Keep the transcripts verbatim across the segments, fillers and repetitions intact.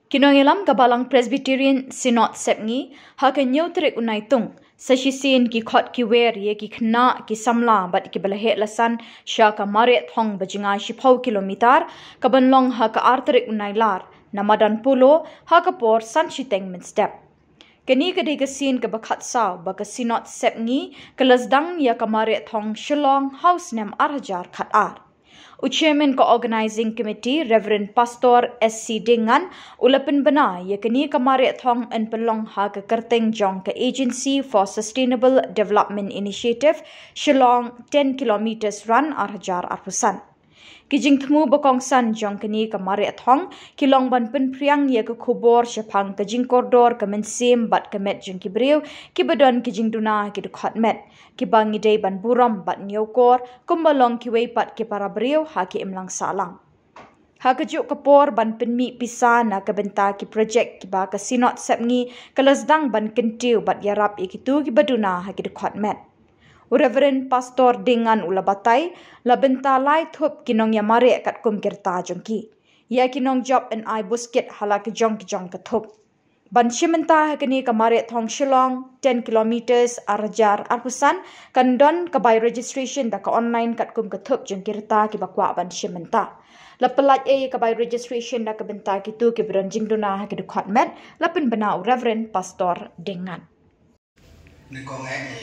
Ki nongïalam ka Balang Presbyterian Synod Sepngi, ha ka hynñiew tarik u Naitung, sa shisien ki khot ki wer ïa ki khynnah, ki samla bad ki ba la heh la san sha ka mareh thong ba jngai shiphew kilometer, ka ban long ha ka ar tarik u Nailar, na madan Polo, ha ka por san shiteng mynstep. Kane ka dei ka sien ka ba khatsaw ba ka Synod Sepngi ka la sdang ïa ka mareh thong Shillong ha u snem ar hajar khat ar. U Chairman ka Organizing Committee, Reverend Pastor S C Diengan, u la pynbna ïa kane ka mareh thong yn pynlong ha ka kyrteng jong ka Agency for Sustainable Development Initiative, Shillong ten kilometers Run ar hajar arphew san. Ki jingthmu ba kongsan jong kane ka mareh thong ki long ban pynphriang ïa ka khubor shaphang ka jingkordor ka mynsiem bad ka met jong ki briew ki ba don ki jingduna ki dkhot met, ki ba ngi dei ban burom bad ñiewkor kumba long kiwei pat ki para briew ha ki imlang sahlang. Ha kajuh ka por ban pynmih pisa na ka bynta ki projek ki ba ka Synod Sepngi ka la sdang ban kyntiew bad ïarap ïa kito ki ba duna ha ki dkhot met. U Reverend Pastor Diengan u la batai, la bynta lai thup ki nongïamareh katkum ki rta jong ki. Ïa ki nongjop yn ai buskit ha la ki jong ki jong ka thup. Ban shim bynta ha kane ka mareh thong Shillong ten kilometers ar hajar arphew san, kan don ka bai registration da ka online katkum ka thup jong ki rta ki ba kwah ban shim bynta. La pyllait ei ka bai registration da ka bynta kito ki ba don jingduna ha ki dkhot met, la pynbna u Reverend Pastor Diengan. Nyngkong eh ngi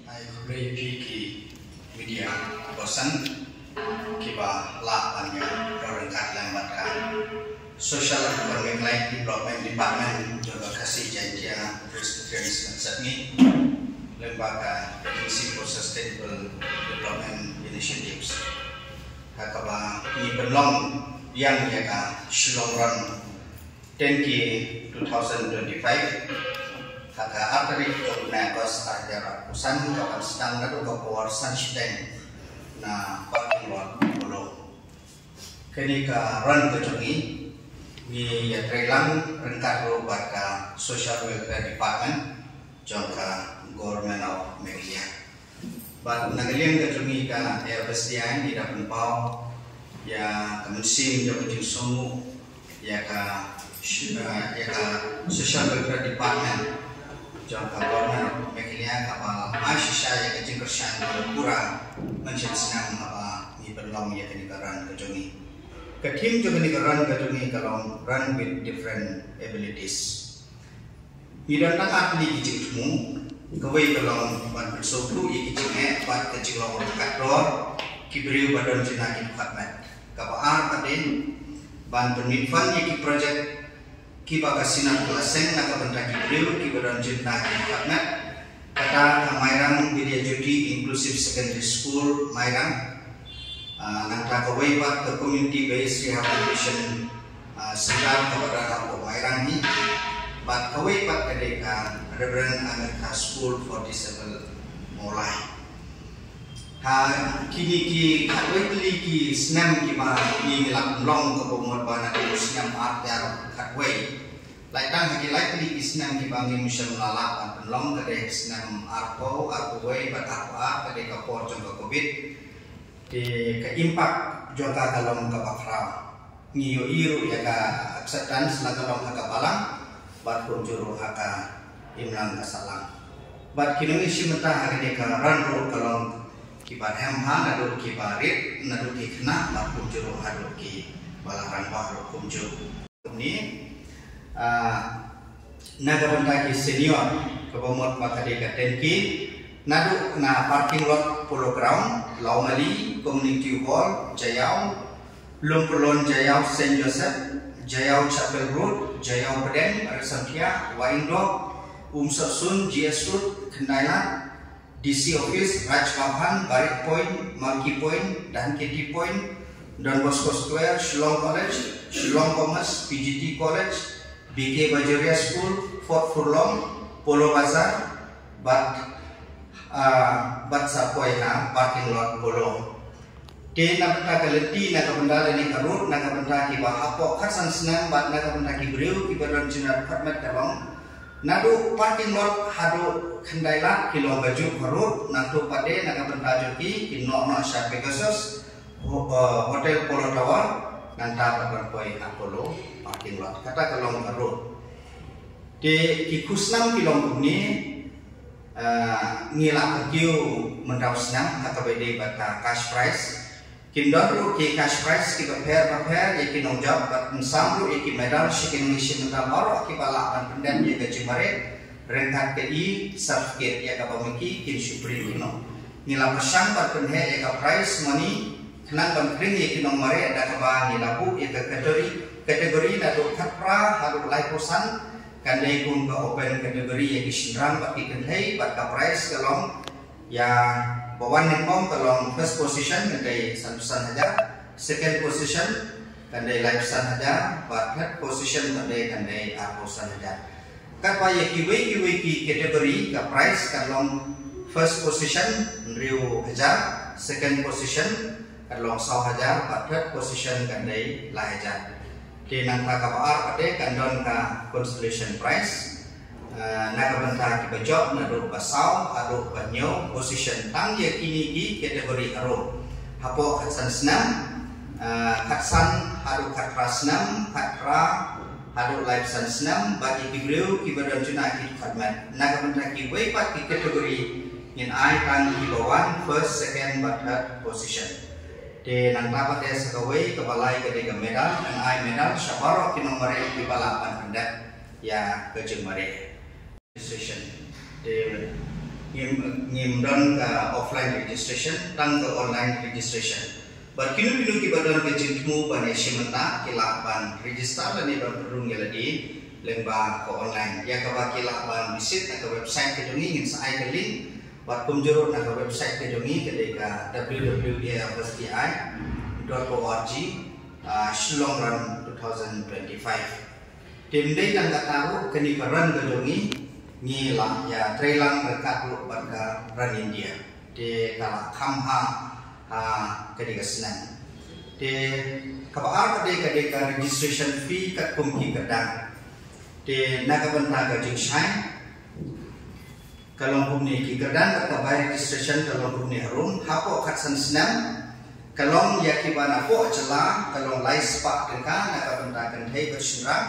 ai khublei ïa phi ki media person ki ba lah ban ïa roi ryngkat lem bad ka Social and Economic Life Development Department jong ka Khasi Jaintia Presbyterian Synod Sepngi lem bad ka Agency for Sustainable Development Initiatives. Ha kaba ngi pynlong biang ïa ka Shillong Run ten K two thousand twenty-five, ha ka ar tarik u bnai August ar hajar arphew san, ka ban sdang naduh ka por san shiteng na parking lot Polo. Kane ka run ka jong ngi, ngi ïatreilang ryngkat ruh bad ka Social Welfare Department jong ka Government of Meghalaya. Bad na ka liang ka jong ngi ka A F S D I ngi da pynpaw ïa ka mynsiem jong ka jingsngewnguh ïa ka sh-, eh, ïa ka Social Welfare Department jong ka Government of Meghalaya kaba la ai shisha ïa ka jingkyrshan kaba pura mynsiem snem haba ngi pynlong ïa kane ka run ka jong ngi. Ka theme jong kane ka run ka jong ngi ka long Run with Different Abilities. Ngi don tang ar tylli ki jingthmu, kawei ka long ban pynsngewthuh ïa ki jingeh bad ka jinglong ryngkat dor ki briew ba don jingduna ki dkhot met. Kaba ar ka dei ban pynmih fund ïa ki projek kiba ka Synod ka la seng na ka bynta ki briew kiba don jingduna ki dkhot met. Kata ka Mairang Vidya Jyoti Inclusive Secondary School, Mairang. Ah, nangta kawei pat ka Community Based Rehabilitation, ah, Center kaba don hapoh Mairang hi. Bad kawei pat ka dei ka Reverend America School for Disabled Mawlai. Ha kine ki khatwei tylli ki snem kiba ngi la pynlong kaba mut ba naduh u snem ar hajar khatwei. Lait tang ha ki lai tylli ki snem kiba ngim shym la lah ban pynlong ka dei snem arphew, arphew wei bad arphew ar ka dei ka por jong ka Covid. Te ka impact jong ka ka long kaba khraw. Ngi ïohi ruh ïa ka acceptance la ka long ha ka balang bad kumjuh ruh ha ka imlang ka sahlang. Bad ki nongïashim bynta ha kane ka run ruh ka long kiba hem ha, naduh kiba rit, naduh ki khynnah bad kumjuh ruh haduh kiba la rangbah ruh kumjuh. Ni, ah, na ka bynta ki senior, kaba mut ba ka dei ka ten K, naduh na parking lot Polo Ground, Lawmali, Community Hall, Jaïaw, Lumpulon Jaïaw Saint Joseph, Jaïaw Chapel Road, Jaïaw Pdeng, Raisamphia, Waingdok, Umsopsun, G S Road, Khyndai Lad, D C Office, Raj Bhavan, Barik Point, Malki Point, Dhankheti Point, Don Bosco Square, Shillong College, Shillong Commerce, P G T College, B K Bajoria School, Fort Furlong, Polo Bazar, bad, ah, bad sa poi ha parking lot Polo. Te na bynta ka lynti, na ka bynta lane ka road, na ka bynta kiba hapoh khatsan snem bad na ka bynta ki briew kiba don jingduna dkhot met ka long. Naduh parking lot haduh Khyndai Lad ki long kajuh ka road, nangta pat de na ka bynta jong ki, kin noh noh sha Pegasus, ho-, eh, Hotel Polo Tower, nangta pat ban poi ha Polo Park. Kata ka long ka road. Te ki khusnam ki long kumne, ah, ngi la pynkiew mynta u snem ha kaba ïadei bad ka cash prize. Kin don ruh ki cash prize kiba pher bapher ïa ki nongjop bad kin sam ruh ïa ki medal sha ki nongïashim bynta baroh kiba lah ban pyndep ïa ka jingmareh ryngkat ka e-certificate ïa kaba ma ki kin shu print noh. Ngi la pyrshang ban pynheh ïa ka prize money khnang ban kring ïa ki nongmareh da kaba ngi la buh ïa ka category, category naduh khatphra haduh laiphew san, kan dei kum ka open category ïa ki shynrang bad ki kynthei bad ka prize ka long ïa ba wan nyngkong ka long first position kan dei sanphew san hajar, second position kan dei laiphew san hajar, bad third position kan dei, kan dei arphew san hajar. Katba ïa kiwei kiwei ki category ka prize kan long first position hynriew hajar, second position kan long saw hajar, bad third position kan dei lai hajar. Te nangta kaba ar pat de kan don ka consolation prize. Ah, na ka bynta kiba jop naduh ba saw haduh ba hynñiew position tang ïa kine ki category harum. Hapoh khatsan snem, ah, khatsan haduh khatphra snem, khatphra haduh laiphew san snem, bad ïa ki briew kiba don juna ki dkhot met. Na ka bynta kiwei pat ki category ngin ai tang kiba wan first, second bad third position. Te nangta pat de sa kawei kaba lai ka dei ka medal, ngan ai medal sha baroh ki nongmareh kiba lah ban pyndep ïa ka jingmareh. Registration. Te ngim, ngim don ka offline registration, tang ka online registration. Bad kino kino kiba don ka jingthmu ban ïashim bynta ki lah ban register lane ban pynrung ïa lade lyngba ka online. Ïa kaba ki lah ban visit na ka website ka jong ngi, ngin sa ai ka link. Bad kumjuh ruh na ka website ka jong ngi ka dei ka W W A F S D I dot org, ah, Shillong Run two thousand twenty-five. Te ym dei tang kata ruh, kane ka run ka jong ngi, ngi la ïatrei lang ryngkat ruh bad ka Run India. Te ka la kham ha, ha kane ka snem. Te kaba ar ka dei, ka dei ka registration fee katkum ki kyrdan. Te na ka bynta ka jingshai, ka long kumne, ki kyrdan bad ka bai registration ka long kumne harum. Hapoh khatsan snem ka long ïa kiba napoh jylla ka long lai spah tyngka na ka bynta kynthei bad shynrang.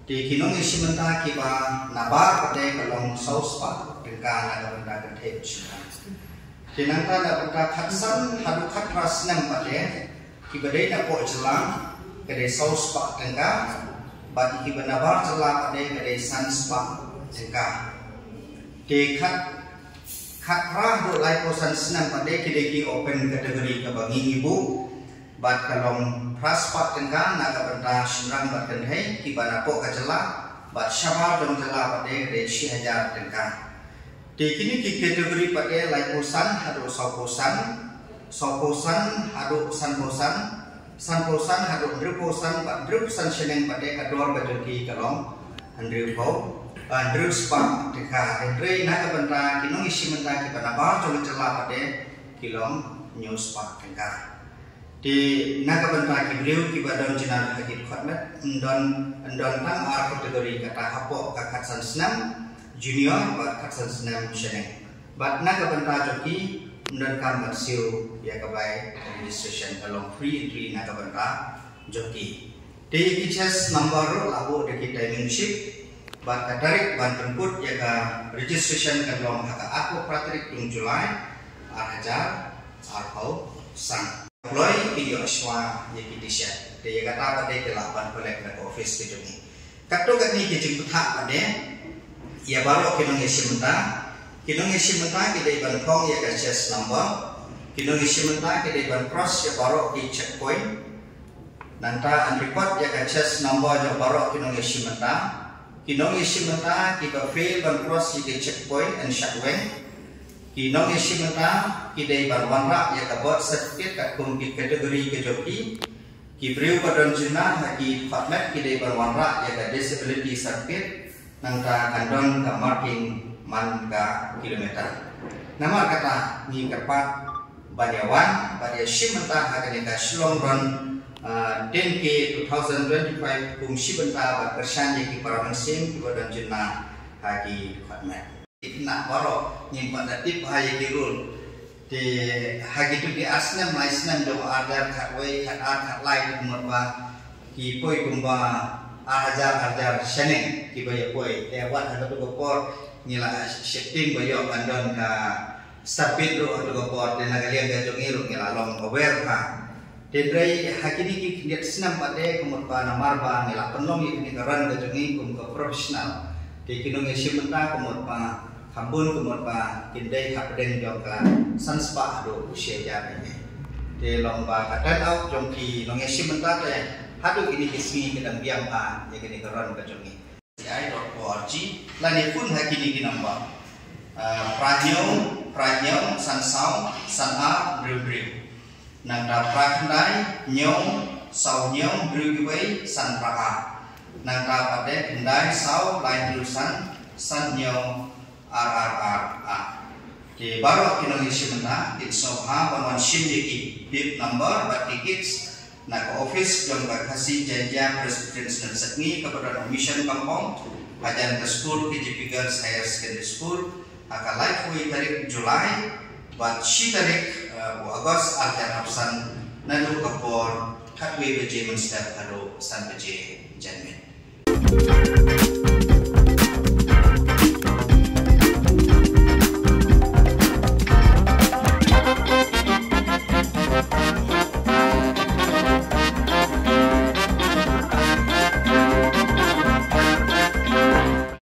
Te ki nongïashim bynta kiba nabar pat de ka long saw spah tyngka na ka bynta kynthei bad shynrang. Te nangta na bynta khatsan haduh khatphra snem pat de, kiba dei napoh jylla ka dei saw spah tyngka, bad kiba nabar jylla pat de ka dei san spah tyngka. Te khat, khatphra haduh laiphew san snem pat de ki dei ki open category kaba ngi ngi buh, bad ka long phra spah tyngka na ka bynta shynrang bad kynthei kiba napoh ka jylla, bad shabar jong jylla pat de ka dei shi hajar tyngka. Te kine ki category pat de laiphew san haduh sawphew san, sawphew san haduh sanphew san, sanphew san haduh hynriewphew san, bad hynriewphew san shillong pat de ka dor ka jong ki ka long hynriewphew, ah, hynriew spah tyngka. Hynrei na ka bynta ki nongïashim bynta kiba nabar jong ka jylla pat de ki long hynñiew spah tyngka. Te na ka bynta ki briew kiba don jingïaid ha ki dkhot met, ym don, ym don tang ar category, kata hapoh ka khatsan snem junior bad khatsan snem shaneng. Bad na ka bynta jong ki ym don kam ban siew ïa ka bai registration, ka long free entry na ka bynta jong ki. Te ïa ki chest number ruh la buh da ki timing sheet, bad ka tarik ban pynkut ïa ka registration ka long ha ka arphew phra tarik jong July, ar hajar arphew san. Kloi ki ïoh shuwa ïa ki T-shirt. Te ïa kata pat de ki lah ban collect na ka office ka jong ngi. Katto katne ki jingpyntha pat de ïa baroh ki nongïashim bynta. Ki nongïashim bynta ki dei ban phong ïa ka chest number. Ki nongïashim bynta ki dei ban cross ïa baroh ki checkpoint. Nangta yn record ïa ka chest number jong baroh ki nongïashim bynta. Ki nongïashim bynta kiba fail ban cross ïa ki checkpoint yn shah weng. Ki nongïashim bynta ki dei ban wanrah ïa ka birth certificate katkum ki category ka jong ki. Ki briew ba don jingïalang ha ki dkhot met ki dei ban wanrah ïa ka disability certificate. Nangta kan don ka marking man ka kilometer. Namar kata ngi kyrpad ban ïa wan, ban ïa shim bynta ha kane ka Shillong Run, ah, ten K two thousand twenty-five kum shi bynta ban kyrshan ïa ki para mynsiem kiba don jingïalang ha ki dkhot met. Ki khynnah baroh ngim pat da tip ha ïa ki rule. Te ha kito ki ar snem lai snem jong u ar hajar khatwei, khatar, khatlai te kumba ki poi kumba ar hajar ar hajar shaneng kiba ïa poi. Te wat ha kato ka por ngi la sheptieng ba ïoh ban don ka submit ruh ha kato ka por, te na ka liang ka jong ngi ruh ngi la long aware ha. Te hynrei ha kine ki khyndiat snem pat te ka mut ba namar ba ngi la pynlong ïa kine ka run ka jong ngi kum ka professional, te ki nongïashim bynta ka mut ba kham bun ka mut ba kin dei hapdeng jong ka san spah haduh u shi hajar. Te long ba ka turn out jong ki nongïashim bynta te haduh kine ki sngi ka dang biang ha ïa kine ka run ka jong ngi. C I dot org lane phone ha kine ki number, ah, phra hynñiew phra hynñiew san saw san ar hynriew hynriew. Nangta phra khyndai hynñiew saw hynñiew hynriew wei san phra ar. Nangta pat de khyndai saw lai hynriew san san hynñiew ar ar ar ar. Te baroh ki nongïashim bynta kin sngewbha ban wan shim ïa ki bib number bad ki kits na ka office jong ka Khasi Jaintia Presbyterian Synod Sepngi kaba don ha Mission Kampong, hajan ka skul K J P Girls Higher Secondary School, ha ka laiphew tarik July bad shi tarik, eh, u August ar hajar arphew san, naduh ka por khatwei baje mynstep haduh san baje janmiet.